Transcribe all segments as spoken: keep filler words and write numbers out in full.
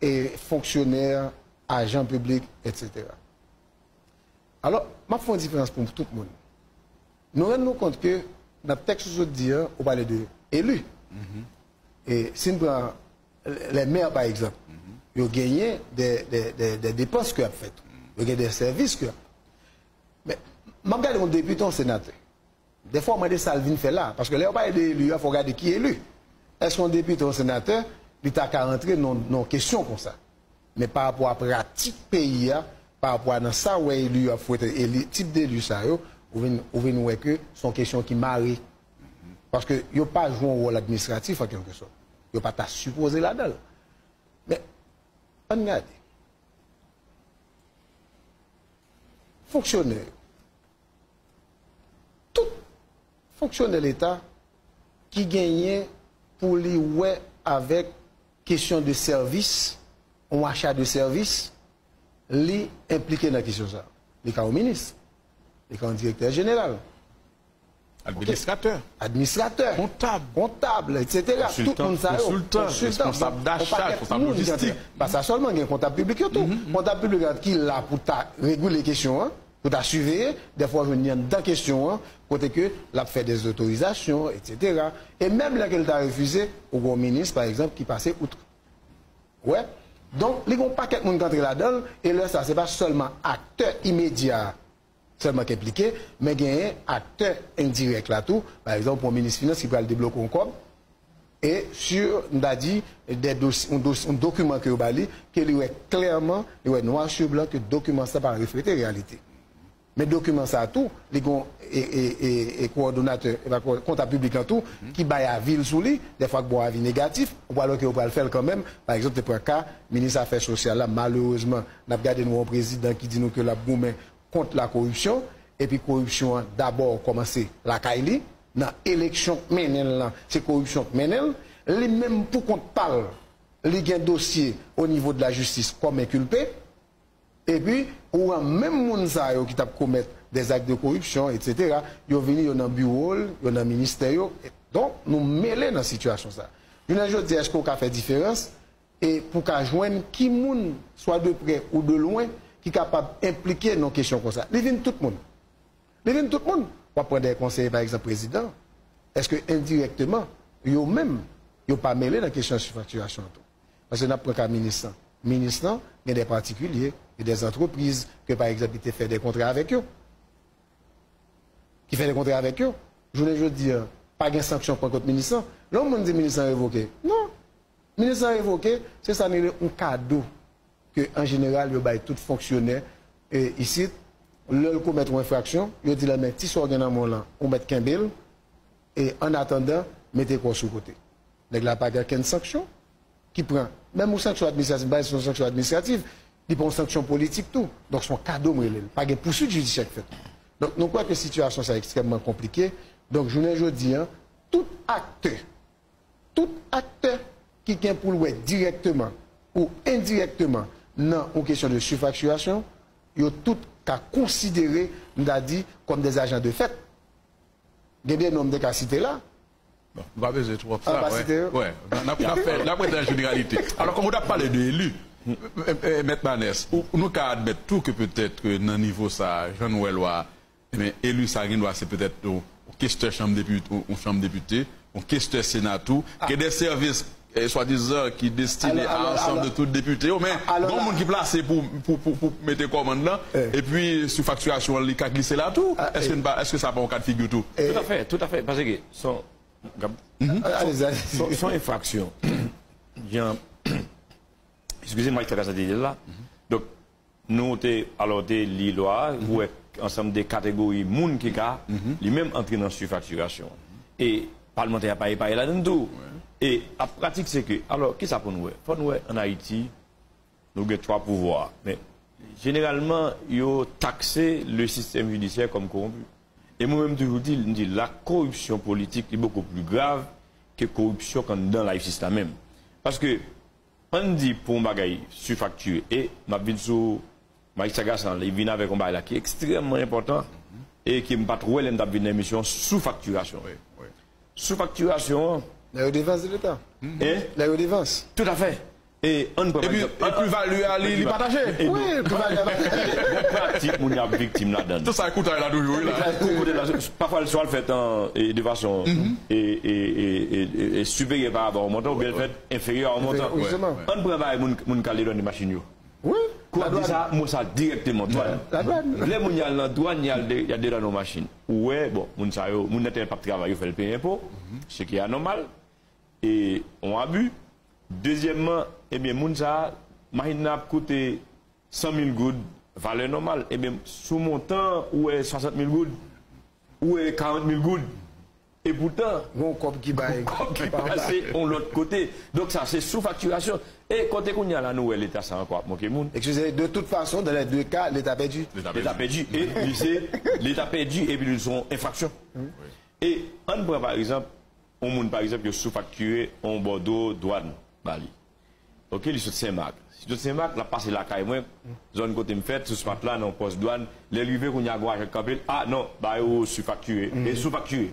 e fonksyonè, ajan piblik, etsetera. Alò, m ap fè yon diferans pou tout moun. Nou rann nou kont ke nan tèks ou sot di an, ou pale de eli. E si n pran lè mè, pa egzanp, yo genyen de, de, de, de depans ke ap fèt. Yo gen de sèvis ke ap. Men, m ap gade yon depite, yon senatè. Dèfwa, w mande sa l vin fè la. Paske lè yo pale de eli a, fò w gade ki eli. Èske yon depite, yon senatè, li ta ka rantre nan, nan kesyon konsa? Men pa rapò a pratik peyi a, pa rapò a nan sa w wè eli yo ap fwete, eli, tip deli sa yo, ou vin, ou vin wè ke se yon kesyon ki mare. Paske yo pa jwe yon wòl administratif, an kèlkesòt. Yo pa ta sipoze ladan l. Men, ann gade. Fonksyonè yo. Tout fonksyonè Leta ki genyen pou li wè avèk kesyon de sèvis, yon acha de sèvis, li enplike nan kesyon sa. Li ka yon minis, li ka yon direktè jeneral, ok, administratè, administratè, kontab, kontab, etsetera. Tout moun sa yo, konsiltan, konsiltan, responsab dacha, responsab lojistik. Pa sa sèlman, gen kontab piblik yo tou. Kontab piblik la ki la pou ta regile kesyon an, pou ta siveye, dèfwa w jwenn li anndan kesyon an, kote ke l ap fè dèzotorizasyon, etsetera. E menm lè ke l ta refize, ou gen yon minis, pa egzanp, ki pase outre. Wè? Donk, li gen yon pakèt moun k antre ladan l, e lè sa, se pa sèlman aktè imedya a sèlman k enplike, men genyen aktè endirèk la tou. Pa egzanp, ou pran minis finans ki pral debloke yon kòb, e si, m ta di, de dosi-, yon dosi-, yon dokiman ke yo ba li, ke li wè klèman, li wè nwa si blan ke dokiman sa pa reflete reyalite. Men dokiman sa tou, li gon e, e, e, e kowòdonatè, e pa kowò-, kontab piblik lan tou, ki bay avi l sou li, dèfwa k ba w avi negatif, ou pral wè ke yo pral fè l kanmenm. Pa egzanp, te pran ka minis afè sosyal la, malerezman, n ap gade nou yon prezidan ki di nou ke l ap goumen kont la koripsyon, epi koripsyon an dabò kòmanse lakay li, nan eleksyon k mennen l lan, se koripsyon k mennen l, li menm pou kont pa l, li gen dosye o nivo de la jistis kòm enkilpe, epi ou wè menm moun sa yo ki t ap komèt dèzak de koripsyon, etsetera, yo vini, yo nan biwo l, yo nan ministè yo. Donk, nou mele nan sitiyasyon sa. Jounen jodi a, èske w ka fè diferans? E pou ka jwenn ki moun, swa de prè ou de lwen, ki kapab enplike nan kesyon konsa. Li vin tout moun. Li vin tout moun. W ap pran de konseye, pa egzanp, prezidan. Èske endirèkteman, yo menm, yo pa mele nan kesyon sifaktirasyon an tou? Paske n ap pran ka minis lan. Minis lan gen de patikilye, gen de antrepriz ke, pa egzanp, li te fè de kontra avèk yo. Ki fè de kontra avèk yo. Jounen jodi a, pa gen sanksyon pran kont minis lan. Lè yon moun di minis lan revoke, non. Minis lan revoke, se sa n rele yon kado ke, an jeneral, yo bay tout fonksyonè, e, isit. Lè l komèt yon enfraksyon, yo di l, men ti sa w gen nan men w lan, ou mèt kenbe l, e, an atandan, mete kò w sou kote. Nèg la pa gen okenn sanksyon ki pran. Menm yon sanksyon administratif, m pa di se yon sanksyon administratif, li pa yon sanksyon politik tou. Donk, se yon kado, m rele l. Pa gen pouswit jidisyè k fèt. Donk, nou kwè ke sitiyasyon sa a ekstrèmman konplike. Donk, jounen jodi a, tout aktè, tout aktè ki gen pou l wè dirèkteman ou endirèkteman nan yon kesyon de sifaktirasyon, yo tout ka konsidere, m ta di, kòm de ajan de fèt. Gen de non m te ka site la. Bon, nou pa bezwen twòp sa, wè. Wè, n ap, n ap fè, n ap rete nan jeneralite. Alò, kòm ou t ap pale de eli, e, e, Mèt Manès, ou, nou ka admèt tou ke petèt ke nan nivo sa a, jan nou wè lwa a, Ebyen, eli sa gen dwa se petèt yon, yon kestè chanm depite, yon, yon chanm depite, yon kestè sena tou. Gen de sèvis, eh, swadizan ki destine a ansanm de tout depite yo, men gon moun ki plase pou, pou, pou, pou mete kòmann lan, epi sou faktirasyon an, li ka glise la tou. Èske n pa, èske sa pa yon ka de figi tou? Toutafè, toutafè, paske se yon, se yon, se yon enfraksyon. Jan, eskize m, Majistra Cassandre te di l la. Donk, nou te, alò, te li lwa a, ou wè ansanm de kategori moun ki ka, li menm, antre nan sifaktirasyon. E palmantè a pa epaye ladan l tou. E ap pratik se ke, alò, kisa pou n wè? Fò n wè ann Ayiti, nou gen twa pouvwa. Men, jeneralman, yo takse le sistèm jidisyè kòm kowonpi. E mwen menm, m toujou di, m di, la koripsyon politik, li bokou pli grav ke koripsyon k anndan life sista menm. Paske, ann di pou yon bagay sifaktire, e m ap vin sou Majistra Gracian, li vin avèk yon bagay la ki ekstrèmman enpòtan, e ke m pa t wè lè m t ap vin nan emisyon, soufaktirasyon. Wi, wi. Soufaktirasyon an. Les redevances de l'État. Hein? Les redevances. Toutafè. E ann pran pa egzanp. Epi pli vali a li, li pataje. Wi, pli vali a pataje. Gon pratik moun y ap viktim ladan. Tout sa koutay la toujou, wi la. Kou koutay la, pafwa l swa l fèt an, e, de fason e, e, e, e, e siperyè pa rapò a yon montan, oubyen l fèt enfèryè a yon montan. Ann pran bagay moun, moun Kaledòn e machin yo. Wi. Kou ap di sa, mo sa dirèkteman, dwàn. Lè moun y al nan dwàn, y al de, y al dedwane yon machin. Ou wè, bon, moun sa yo, moun nan tè p ap travay, yo fè l peye enpo, se ki anòmal. E yon abi. Dezyèmman, ebyen, moun sa a, machin nan ap koute san mil goud, valè nòmal. Ebyen, sou montan, ou wè swasant mil goud, ou wè karant mil goud. E poutan, gon kòb ki bay, gon kòb ki pase yon lòt kote. Donk, sa, se sou faktirasyon. E kote kounye a la, nou wè Leta sa ankò ap manke moun. Excusez, de toute façon, dans les deux cas, l'État a perdu. Leta pèdi. E li se, Leta pèdi, epi li se yon enfraksyon. E ann pran, pa egzanp, yon moun, pa egzanp, yo sou-faktire yon bòdwo dwàn ba li. Oke, li sot Senmak. Si sot Senmak, l ap pase lakay mwen, zòn kote m fèt, sou Smat la, nan yon pòs dwàn. Lè l rive, kounye a, gon ajan k kanpe l. A, non, ba yo sou-faktire. E sou-faktire.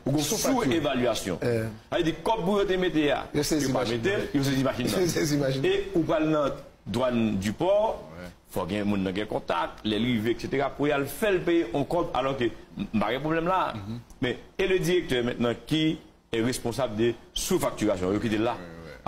Ou gon sou-evalyasyon. Sa vle di, kòb pou yo te mete a, yo pa mete l, yo sezi machin nan. E ou pral nan dwàn Dipò, fò gen moun nan gen kontak, lè l rive, etsetera, pou y al fè l peye yon kòb, alò ke m pa gen pwoblèm la. Men, e le direktè mentnan ki e responsab de sou-faktirasyon, yo kite l la.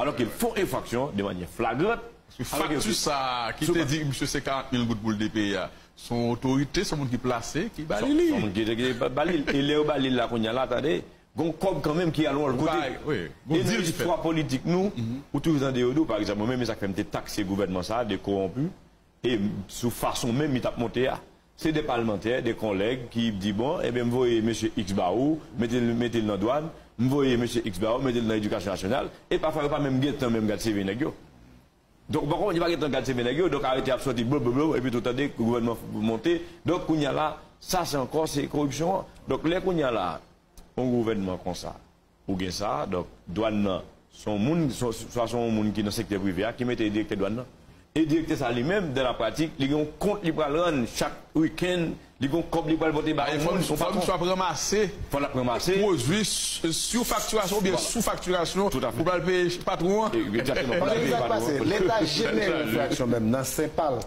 Alò ke l fè yon enfraksyon de manyè flagrant. Paske fakti sa ki te di misye se karant mil goud pou l te peye a, se yon otorite, se yon moun ki plase, ki ba li li. Se yon moun ki te, ki te ba li l. E lè yo ba li l la kounye a la, tande, gon kòb kanmenm ki al yon lòt kote. E nan istwa politik nou, ou toujou tande yo di w, pa egzanp, mwen menm, e sa k fè m te takse gouvènman sa a de kowonpi. E sou fason menm li t ap monte a. Se de palmantè, de kòlèg ki di, bon, ebyen, m voye mesye X ba ou, mete l, mete l nan dwàn, m voye mesye X ba ou, mete l nan edikasyon nasyonal, e pafwa yo pa menm gen tan menm gad C V nèg yo. Donk, ou pa konprann, yo pa gen tan gad C V nèg yo, donk arete ap soti, blo, blo, blo, epi tou tande gouvènman monte. Donk, kounye a la, sa se ankò, se koripsyon an. Donk, lè kounye a la, yon gouvènman konsa, ou gen sa, donk, dwàn nan, se yon moun, se, swa se yon moun ki nan sektè prive a, ki mete direktè dwàn nan. E direktè sa li menm, dans la pratique, li gen yon kont li pral rann chak wikenn, li gen yon kòb li pral pote ba yon moun, yon patwon. Fò misye ap ranmase, fò l ap ranmase pwodui s-, sou-faktirasyon oubyen sou-faktirasyon pou pral peye patwon an. Egzakteman, pou l pral peye patwon an. Leta jenere enfraksyon menm nan Senpal.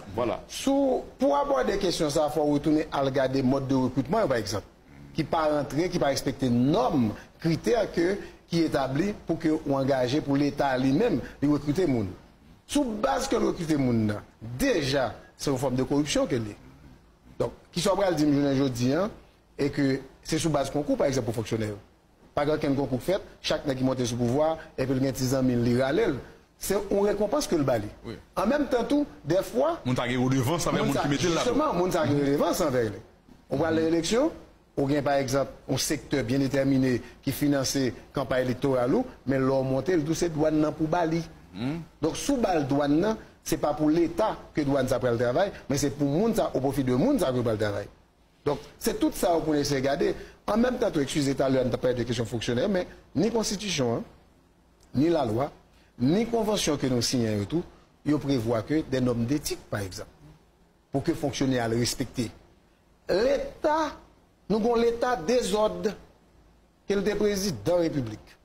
Sou, pou abòde kesyon sa, fò w retounen al gade mòd de rekritman yo, pa egzanp, ki pa rantre, ki pa respekte nòm, kritè ke, ki etabli pou ke ou angaje, pou Leta li menm, li rekrite moun. Sou baz ke l rekrite moun nan, deja, se yon fòm de koripsyon ke l ye. Donk, kisa w pral di m jounen jodi a, e ke se sou baz konkou, pa egzanp, pou fonksyonè yo? Pa gen okenn konkou k fèt, chak nèg ki monte sou pouvwa a, epi l gen ti zanmi l, li rale l. Se yon rekonpans ke l ba li. An menm tan tou, dèfwa, moun sa gen redevans anvè moun ki mete l la tou. Jisteman, moun sa gen redevans anvè li. Ou pral nan eleksyon, ou gen, pa egzanp, yon sektè byen detèmine ki finanse kanpay elektoral ou, men lè w monte, l di w se dwàn nan pou w ba li. Donk, si w ba l dwàn nan, se pa pou Leta ke dwàn sa pral travay, men se pou moun sa, o pwofi de moun sa ke l pral travay. Donk, se tout sa yo pou n eseye gade. An menm tan tou, eskize, talè a n t ap pale de kesyon fonksyonè, men ni konstitisyon an, ni lalwa, ni konvansyon ke nou siyen yo tou, yo prevwa ke des normes d'éthique, pa egzanp, pou ke fonksyonè a al respekte. Leta, nou gon Leta dezòd ke l te prezidan repiblik.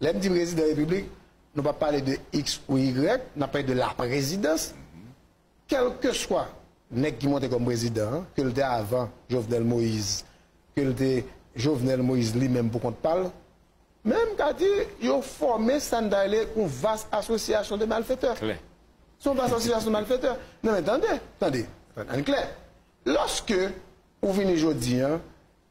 Lè m di prezidan repiblik, nou p ap pale de X ou Y, n ap pale de laprezidans. Kèlkeswa nèg ki monte kòm prezidan an, ke l te avan Jovenel Moïse, ke l te Jovenel Moïse li menm pou kont pa l, men m ka di, yo fòme sa n ta rele yon vas asosyasyon de malfetè. Se yon vas asosyasyon de malfetè. Non, men tande, tande, ann klè. Lòske ou vini jodi a,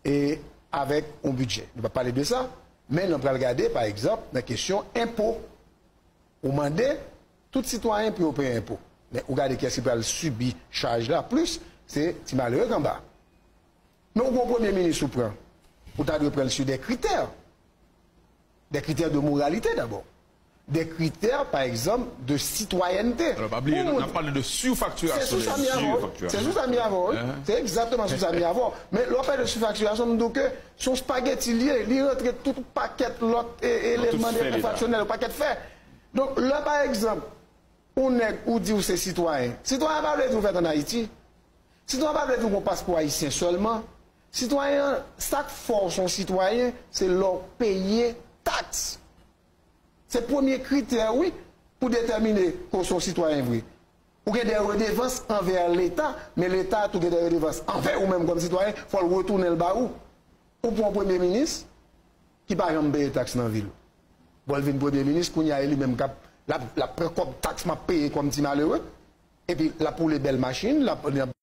e avèk yon bidjè, nou p ap pale de sa, men nou pral gade, pa egzanp, nan kesyon enpo. Ou mande tout sitwayen pou yo peye enpo. Men ou gade kiyès ki pral sibi chaj la plis, se ti malere k anba. Men ou gon premye minis ou pran, ou ta dwe pran l sou de kritè. Des critères de moralité d'abord. Des critères, pa egzanp, de sitwayènte. Alò, pa bliye, n ap pale de sifaktirasyon. Se sou sa m ye avè w. Se sou sa m ye avè w, wi. Se egzakteman sou sa m ye avè w. Men lè w pale de sifaktirasyon, m di w ke se yon spageti l ye, li rantre tout pakèt lòt, e, eleman enfraksyonèl, yon pakèt fè. Donk, lè, pa egzanp, yon nèg ou di w se sitwayen, sitwayen pa vle di w fèt ann Ayiti. Sitwayen pa vle di w gon paspò ayisyen sèlman. Sitwayen an, sa k fè w se yon sitwayen, se lè w peye taks. Se premye kritè, wi, Ou detèmine ke w se yon sitwayen vre. Ou gen de redevans anvè Leta, men Leta tou gen de redevans anvè ou menm kòm sitwayen, fò l retounen l ba ou. Ou pran yon premye minis ki pa janm peye taks nan vil. Bon, l vin premye minis, kounye a e li menm k ap, l ap, l ap pran kòb taks m ap peye kòm ti malere, epi l ap woule bèl machin, l ap, l ap